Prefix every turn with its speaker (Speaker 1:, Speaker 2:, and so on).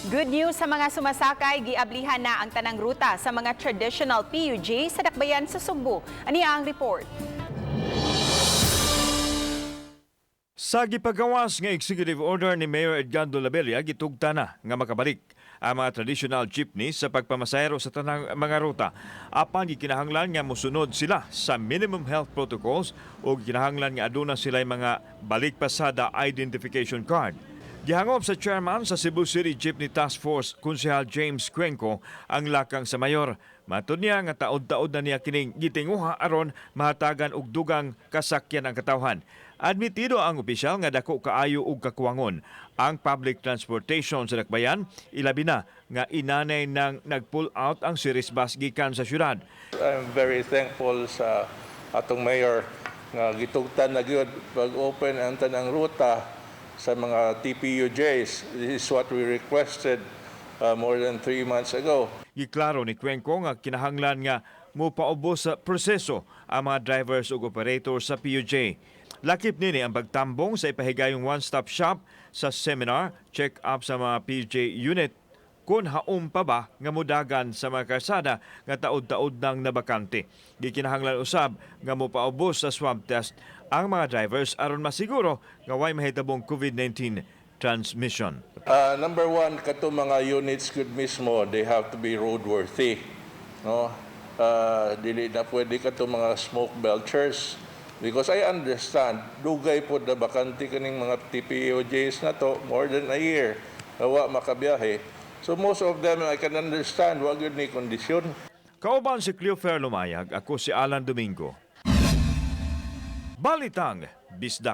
Speaker 1: Good news sa mga sumasakay, giablihan na ang tanang ruta sa mga traditional PUJ sa dakbayan sa Sugbo. Ani ang report.
Speaker 2: Sa gipagawas nga executive order ni Mayor Edgardo Labella, gitugta na nga makabalik ang mga traditional jeepney sa pagpamasahero sa tanang mga ruta. Apan gikinahanglan nga mosunod sila sa minimum health protocols o gikinahanglan nga aduna sila mga balik pasada identification card. Gihangop sa chairman sa Cebu City Jeepney Task Force, Konsehal James Cuenco, ang lakang sa mayor. Matud niya nga taod-taod na niya kining gitinguha aron mahatagan og dugang kasakyan ang katawhan. Admitido ang opisyal nga dako kaayo og kakuwangon ang public transportation sa dakbayan, ilabi na nga inanay nang nag-pull out ang series bus gikan sa syudad.
Speaker 3: I'm very thankful sa atong mayor nga gitugtan na gyud pag-open ang tanang ruta sa mga TPUJs. This is what we requested more than 3 months ago.
Speaker 2: Giklaro ni Cuenco nga kinahanglan nga mopaubos sa proseso ang mga drivers ug operators sa PUJ. Lakip nini ang pagtambong sa ipahigayong one-stop shop sa seminar, check-up sa mga PUJ unit kung haom pa ba nga mudagan sa mga karsada nga taod-taod nang nabakante. Gikinahanglan usab nga mopaubos sa swab test ang mga drivers aron masiguro nga way mahitabong COVID-19 transmission.
Speaker 3: Number one, kato mga units gud mismo, they have to be roadworthy. No? Dili na pwede kato mga smoke belchers. Because I understand, dugay po na bakante kaning mga TPOJs na to, more than a year, wa makabiyahe. So most of them, I can understand, wa gyud ni kondisyon.
Speaker 2: Kauban si Cleofer Lumayag, ako si Alan Domingo. Balitang Bisdak.